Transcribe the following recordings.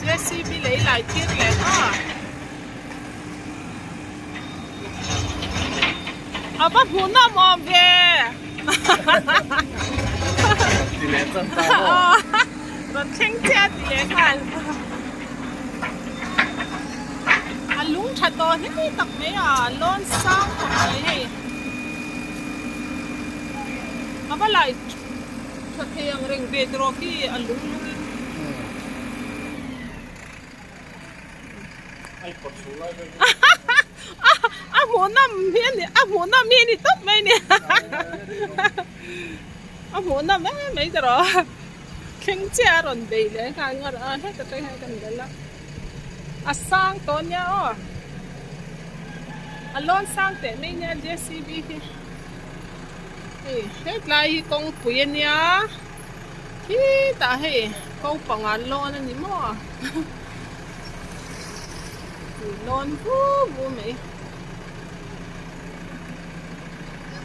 JCB lei lai tir leh maw a va hmuh nawm awm ve rawn thleng chiah a ti leh nghal a lung tha tawh hle tak mai a lawn sang khawp mai hei a va lai Tha thei ang reng ve tawh khi a lung lung in. A hmuh nawm hi a ni a hmuh nawm hi a ni tawp mai a ni a hmuh nawm em mai ta rawh thleng chiah a rawn bei leh nghal nghal a heta tang hian kan bel a a sang tawh nia aw a lawn sang teh mai nia JCB hi. Hei hetlai hi kawngpui a nia khitah hei ko panga lawn a ni maw lawn vu vu mai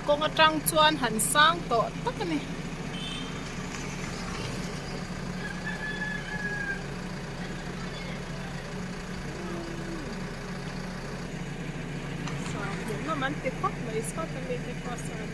kawng atang chuan han sang tawh tak a ni. Hmuhnawm an ti khawp mai sawt a mi te pawh sawn.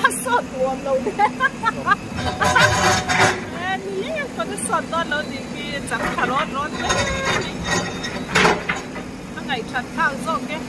A sawt uam lo te ni leng pawn a sawt dawn lo tih khi chang tha rawt rawt hle mai a ngaihthat thlak zawk e.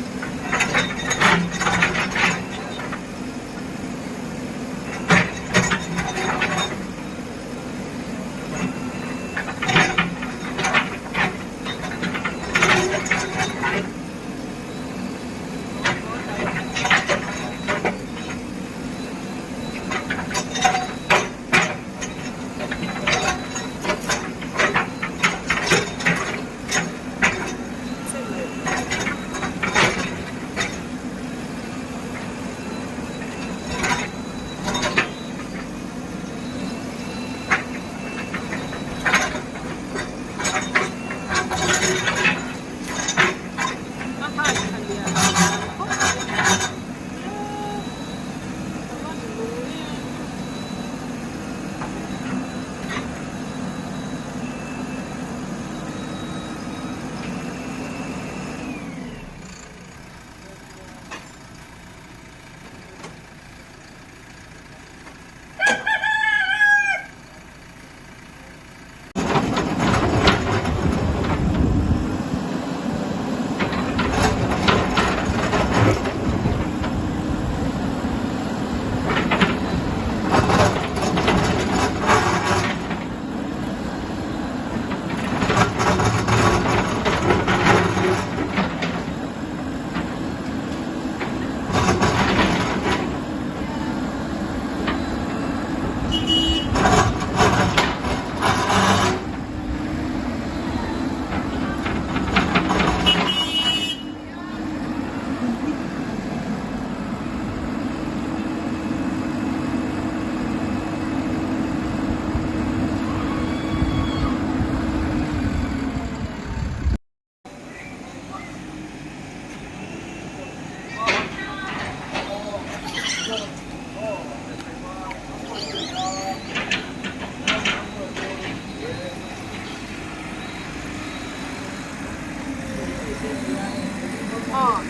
Aw.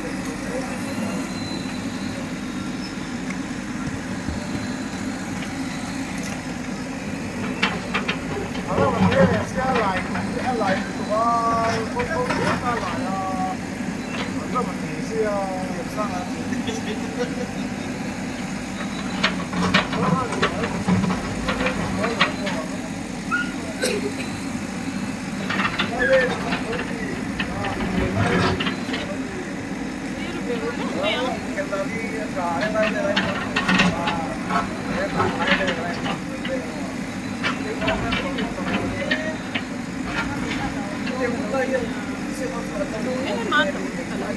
Thlir ve vek mai ang. Eng emaw tam te ka lo ni.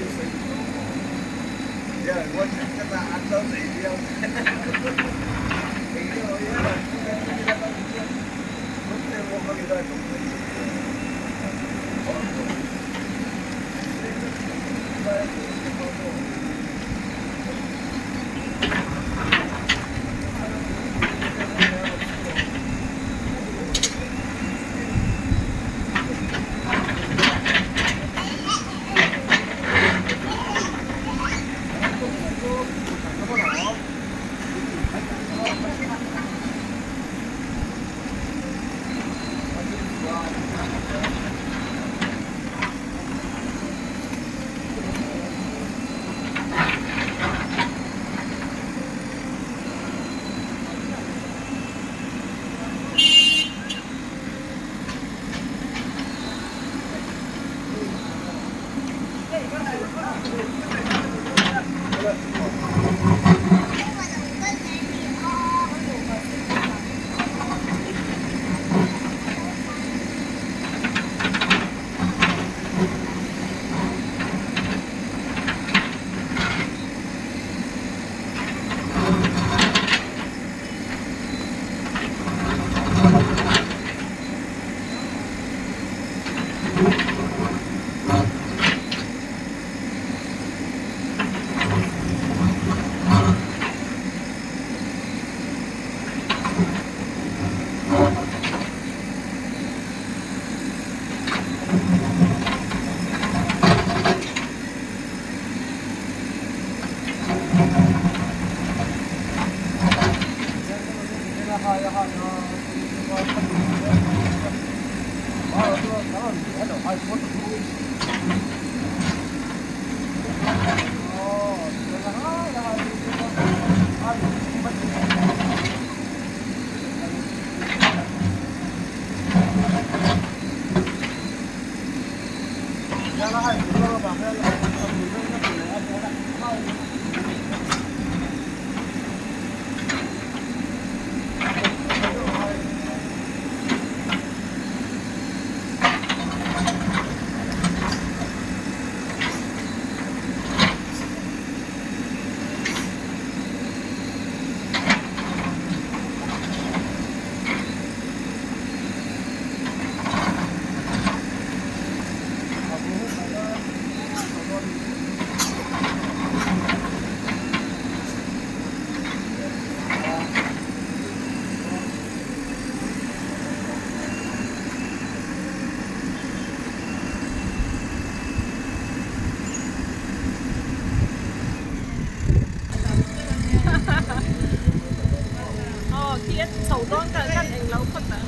Aw khi a chho dawn kha khan eng lo phawt ang.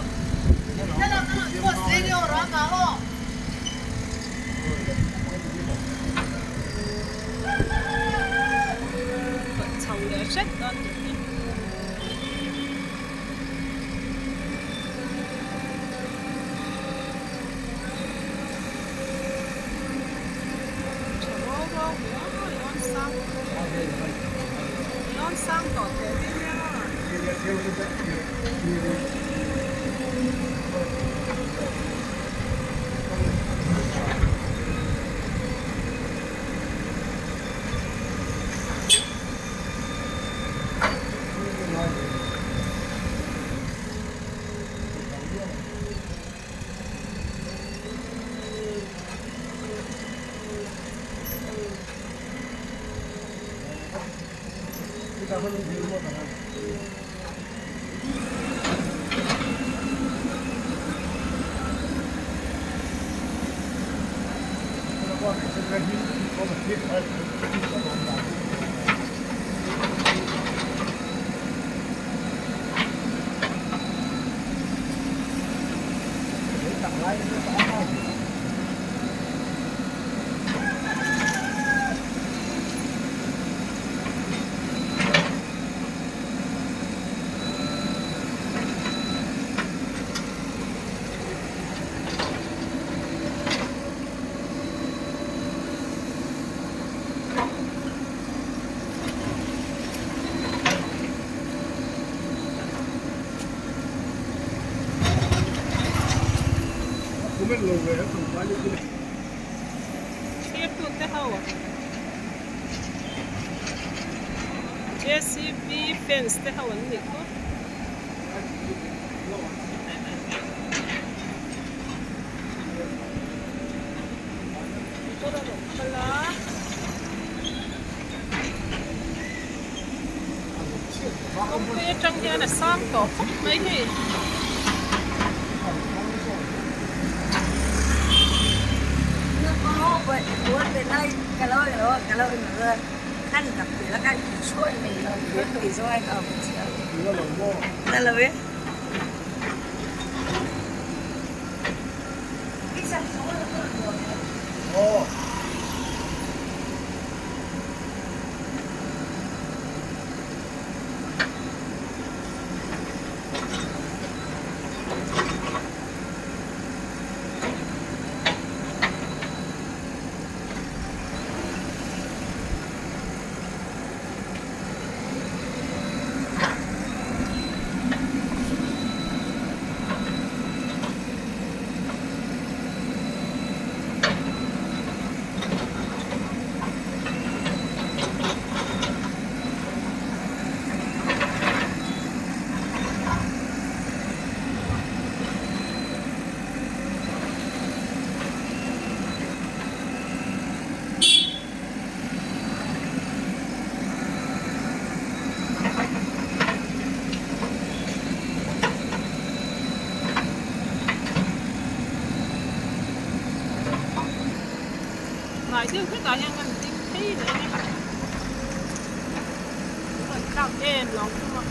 Chho leh hret dawn tih hi. Tha rau rau ve a lawn sang lawn sang tawh teh mai nia. Thirtute ho JCB fence te ho an nih khu. Motor a rawn kal a. Kawngpui atang hian a sang tawh khawp mai hei. Hnai deuh hlekah hian kan ding phei leh ang e. Kan tlak em lo thung a.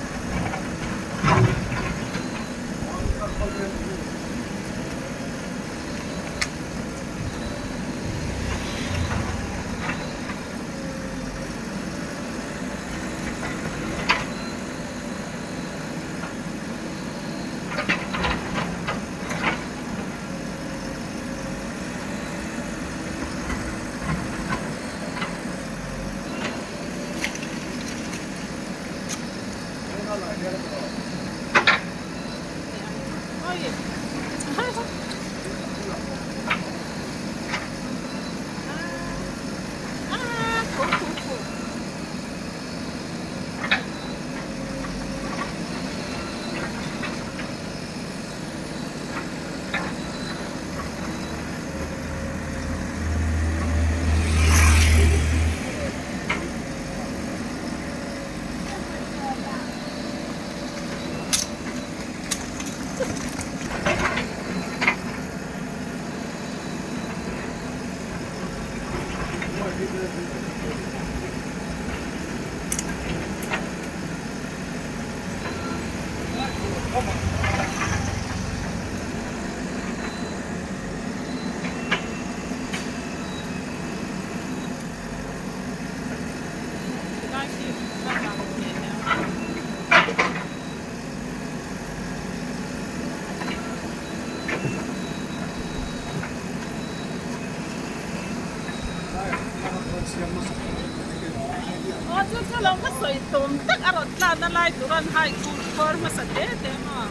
Aw chu chu lo ka sawi tum tak a rawn tlan a lai tur an hai kur khuar hmasa te te maw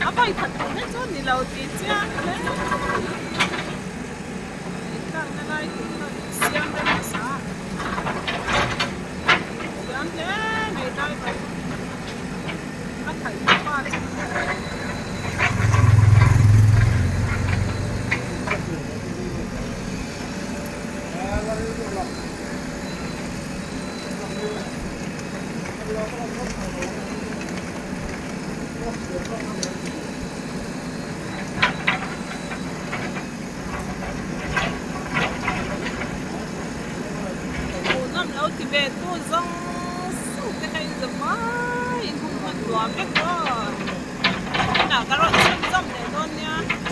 a vawi khat tur hi chu ni lo tih chiang hle in tlan na lai tur kha siam rem hmasa a thiam hle mai driver chu a khalh pa chu. ve tu zawng zawng te kha in za vai in hung hman nuam vek aw. Inah ka rawn chhunzawm leh dawn nia.